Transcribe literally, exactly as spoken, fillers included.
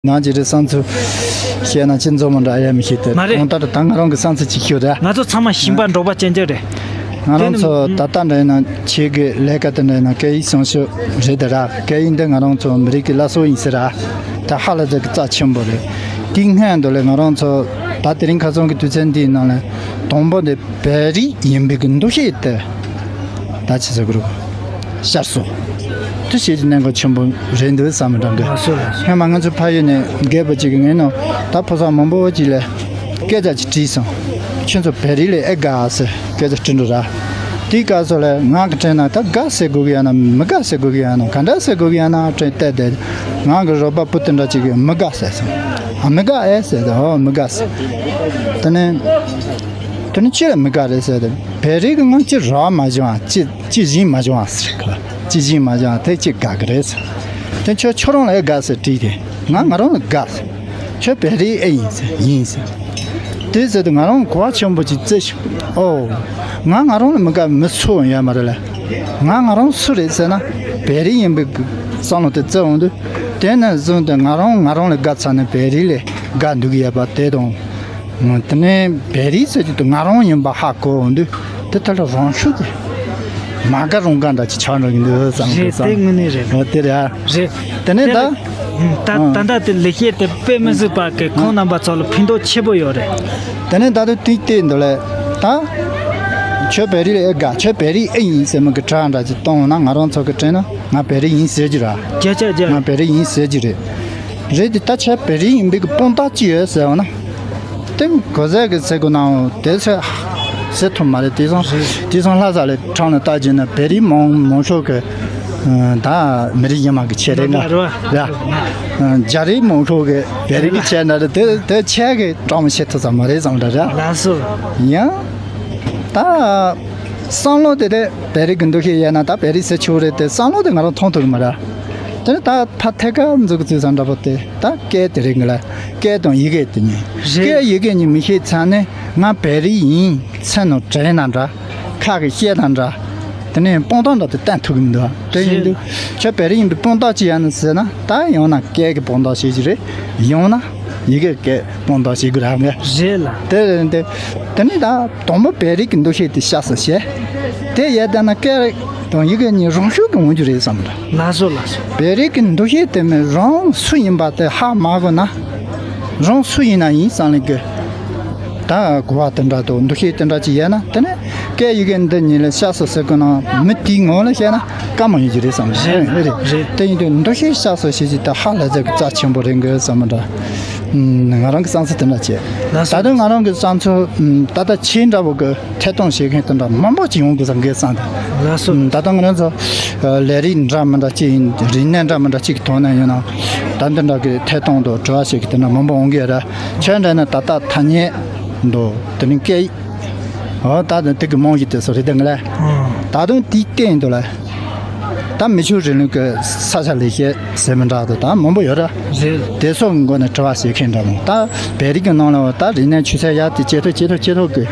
ནང་གི་རེད་བསམ་ཚུལ་བཤད་ན་ཅི་འཛོམས་མ་འདྲ་ཡ་མི་ཤེས་ཏེ། མ་རེད། གང་ལྟར་ད་ང་རང་གི་བསམ་ཚུལ་ཅིག་ཤོད་ར། ང་ཚོ་ཚང་མ་ཞིང་པ་འབྲོག་པ་ཅན་ཅན་རེད། ང་རང་ཚོ་ད་ལྟ་འདྲ་ཡིན་ན་ཁྱེད་ཀྱི་ལས་ཀ་དེ་འདྲ་ཡིན་ན་སྐད་ཡིག་སྲུང་སྐྱོབ་རེད་དེ་ར། སྐད་ཡིག་འདི་ང་རང་ཚོ་མི་རིགས་ཀྱི་བླ་སྲོག་ཡིན་ཟེར་ར། ད་ཧ་ལས་ཙག་གི་རྩ་ཆེན་པོ་རེད། དེའི་སྔོན་དུ་ལས་ང་རང་ཚོ་ད་དེ་རིང་ཁ་སང་གི་དུས་ཚོད་འདིའི་ནང་ལ་དང་པོ་འདི་བོད་རིགས་ཡིན་པའི་གི་འདུ་ཤེས་དེ་ད་ཅི་ཟེར་དགོས་རེད། ཤར་སོང་། དེ་ཤེས་ཀྱི་གནད་འགག་ཆེན་པོ་རེད་འདུག་བསམ་འདྲ་འདུག་ལགས་སོ་ལགས་སོ། སྔོན་མ་ང་ཚོ་ཕ་ཡུལ་ནས་རྒད་པོ་གཅིག་གིས་ངའི་ནང་ད་ཕོ་གསར་མང་པོ་གཅིག་ལ་སྐད་ཆ་ཅིག་དྲིས་སོང་། ཁྱོད་ཚོ་བོད་རིགས་ལ་ཨེ་དགའ་ཟེར་སྐད་ཆ་དྲིས་འགྲོ་ར། དེའི་སྐབས་སུ་ལ་ང་གི་དྲན་ན་ད་དགའ་ཟེར་དགོས་ཀྱི་ཡོད་ན་མི་དགའ་ཟེར་དགོས་ཀྱི་ཡོད་ན་ག་འདྲ་ཟེར་དགོས་ཀྱི་ཡོད་ན་དྲན་བལྟས་ཏེ། ང་གི་རོགས་པ་བུ་དེ་འདྲ་གཅིག་གིས་མི་དགའ་ཟེར་སོང་། ཨ་མི་དགའ་ཨེ་ཟེར་ཏེ། ཨོ་མི་དགའ་ཟེར། དེ་ནས་དེ་ནས་ཅི་ལ་མི་དགའ་རེད་ཟེར་ཏེ། བོད་རིགས་ཀྱི་ངང་ཅི་རག་མ་བྱུང་ཨ། ཅི་ཅི་བྱིན་མ་བྱུང་ཨ་ཟེར་གི། ཅི་བྱིན་མ་བྱུང་ཨ། དེ་ཅི་དགའ་གི་རེད་ཟེར། དེ་ཁྱོད་ཁྱོད་རང་ལ་ཨེ་དགའ་ཟེར་དྲིས་ཏེ། ང་ང་རང་ལ་དགའ་ཟེར། ཁྱོད་བོད་རིགས་ཨེ་ཡིན་ཟེར། ཡིན་ཟེར། དེ་ཟེར་དུས་ང་རང་གོ་བ་ཆེན་པོ་ཅིག་བརྩི་བྱུང་། ཨོ། ང་ང་རང་ལ་མི་དགའ་མི་སུ་ཡང་ཡོད་མ་རེད་ལ། ང་ང་རང་སུ་རེད་ཟེར་ན་བོད་རིགས་ཡིན་པའི་བསམ་བློ་དེ་བརྩི་འོང་དུས། དེ་ནས་བཟུང་སྟེ་ང་རང་ང་རང་ལ་དགའ་ཚར་ནས་བོད་རིགས་ལ་དགའ་འདུག་ཡོད་པ་དེ་དང་། དེ་ནས་བོད་རིགས་ཟེར་རྒྱུ་དེ་ང་རང་ཡིན་པ་ཧ་གོ་འོང་དུས། དེ་ལྟར་ལ་རང་ཤུགས་ཀྱིས་མ་དགའ་རུང་དགའ་འདྲ་ཅིག་ཆགས་འགྲོ་གི་འདུག་བསམ་གི་རེད། དེ་བསམ། དངོས་གནས་རེད། འོ་དེ་རེད་ཨ། རེད། དེ་ནས་ད། དེ་ལ། ད་ཨ། ད་ལྟ་དེ་ལེགས་བཤད་དེ་དཔེ་མི་སྲིད་པ་གི་ཁོང་རྣམ་པ་ཚོ་ལ་ཕན་ཐོགས་ཆེ་པོ་ཡོད་རེད། དེ་ནས་ད་དུང་དེའི་སྟེང་དུ་ལ། ད། ཁྱོད་བོད་རིགས་ཨེ་དགའ། ཁྱོད་བོད་རིགས་ཨེ་ཡིན་ཟེར་མི་གི་གྲངས་འདྲ་ཅིག་གཏོང་ན་ང་རང་ཚོ་གི་དྲན་ན་ང་བོད་རིགས་ཡིན་ཟེར་རྒྱུ་ར། བརྒྱ་ཆ་བརྒྱ། ང་བོད་རིགས་ཡིན་ཟེར་རྒྱུ་རེད། རེད་དེ་ད་ཁྱོད་བོད་རིགས་ཡིན་པའི་གི་དཔང་རྟགས་ཅི་ཡོད་ཟེར་བ་ན། དེ་གོ་ཟས་གི་ཟེར་དགོས་ནའང་དེ་ཚོ་ཟེར་ཐུབ་མ་རེད། དེང་སང་དེང་སང་ལྷ་ས་ལ་ཁྲང་ལ་ལྟ་རྒྱུ་ན་བོད་རིགས་མང་མང་ཤོས་གི་ད་མི་རིགས་གཞན་མ་གི་ཆས་རེད་ང་། རེད་ཡ། རྒྱ་རིགས་མང་ཤོས་གི་བོད་རིགས་གི་ཆས་ན་རེད། དེ་དེ་ཆས་གི་གྲངས་ཤེས་ཐུབ་ས་མ་རེད་བསམ་འདྲ་ར། ལགས་སོ། ཡང་ད་བསམ་བློ་དེ་དེ་བོད་རིགས་གི་འདུ་ཤེས་ཡོད་ན་ད་བོད་རིགས་ཟེར་ཆོག་རེད་དེ་བསམ་བློ་དེ་ང་རང་ཐོན་ཐུབ་གི་མ་རེད། དེ་ནི་ད་ཕ་ཐད་ཀར་འཛུགས་ཚུལ་ས་འདྲ་པོ་དེ་ད་སྐད་དེ་རིགས་ལ་སྐད་དང་ཡི་གེ་དེ་གཉིས། རེད། སྐད་ཡི་གེ་གཉིས་མི་ཤེས་ཚར་ནས་ང་བོད་རིགས་ཡིན་མཚན་ནང་དྲན་ན་འདྲ། ཁ་གི་བཤད་ན་འདྲ། དེ་ནས་དཔང་རྟགས་འདྲ་དེ་བསྟན་ཐུབ་གི་མི་འདུག་དེ་ཡིན་དུས་ཁྱོད་བོད་རིགས་ཡིན་པའི་དཔང་རྟགས་ཅི་ཡིན་ཟེར་ན། ད་ཡང་ན་སྐད་ཀྱི་དཔང་རྟགས་བྱེད་ཀྱི་རེད། ཡང་ན་ཡི་གེ་སྐད་དཔང་རྟགས་བྱེད་དགོས་ར་ངས། རེད་ལ། དེ་རེད་དེ། དེ་ནས་ད་དང་པོ་བོད་རིགས་ཀྱི་འདུ་ཤེས་དེ་བཤད་སོ་བྱས། དེ་ཡས་བསྡད་ན་སྐད་དང་ཡི་གེ་གཉིས་རང་ཤུགས་ཀྱིས་འོང་རྒྱུ་རེད་བསམ་འདྲ། ལགས་སོ་ལགས་སོ། བོད་རིགས་ཀྱི་འདུ་ཤེས་དེ་མིན་རང་སུ་ཡིན་པ་དེ་ཧ་མ་གོ་ན། རང་སུ་ཡིན་ན་ཡིན་བསམ་ལེ་གི། ད་གོ་བ་དེ་འདྲ་དང་འདུ་ཤེས་དེ་འདྲ་ཅིག་ཡོད་ན། དེ་ནས་སྐད་ཡི་གེ་འདི་གཉིས་ལ་བཤད་སོ་ཟེར་གི་ན་མི་དེའི་ངོ་ལ་བཤད་ན་དཀའ་མོ་ཡིན་གྱི་རེད་བསམ། རེད་རེད། དེ་ཡིན་དུས་འདུ་ཤེས་བཤད་སོ་ཞེས་ཀྱི་ད་ཧ་ལས་ཟེར་གི་རྩ་ཆེན་པོ་རེད་འགི་བསམ་འདྲ། ང་རང་གི་བསམ་ཚུལ་དེ་འདྲ་བྱས། ད་དུང་ང་རང་གི་བསམ་ཚུལ་ད་ལྟ་ཁྱེད་འདྲ་བོ་གི་ཐད་གཏོང་བྱེད་མཁན་དེ་འདྲ་མང་པོ་ཅིག་ཡོང་དགོས་བསམ་གི་བསམ་དེ། ལགས་སོ། ད་ལྟ་ང་རང་ཚོ་ལས་རིགས་འདྲ་མི་འདྲ་ཅིག་ཡིན། རིག་གནས་འདྲ་མི་འདྲ་ཅིག་གི་ཐོག་ནས་ཡིན་ན་ད་འདི་འདྲ་གི་ཐད་གཏོང་དང་དྲི་བ་བྱེད་མཁན་དེ་འདྲ་མང་པོ་ཡོང་གི་ཡོད་རེད། ཁྱེད་འདྲ་ན་ད་ལྟ་ཐ་སྙད་འདུག་དེ་ནི་སྐད་ཡིག་ཨོ་ད་དུང་དེ་གི་རྨང་གཞི་དེ་ཚོ་རེད་དེ་ངས་ལ། ཨང་། ད་དུང་དེའི་སྟེང་དུ་ལ། ད་མི་ཆོས་རིང་ལུགས་ཀྱི་ས་ཆ་ལས་བཤད་ཟེར་མི་འདྲ་དུ་ད་མང་པོ་ཡོད་ར། རེད། དེ་ཚོ་གི་མགོ་ནས་དྲི་བ་བྱེད་མཁན་འདྲ་མོ། ད་བོད་རིགས་ཀྱི་ནང་ལ་ད་རིག་གནས་ཆུ་ཚད་ཡར་དེ་ཇེ་མཐོ་ཇེ་མཐོ་ཇེ་མཐོ་གི་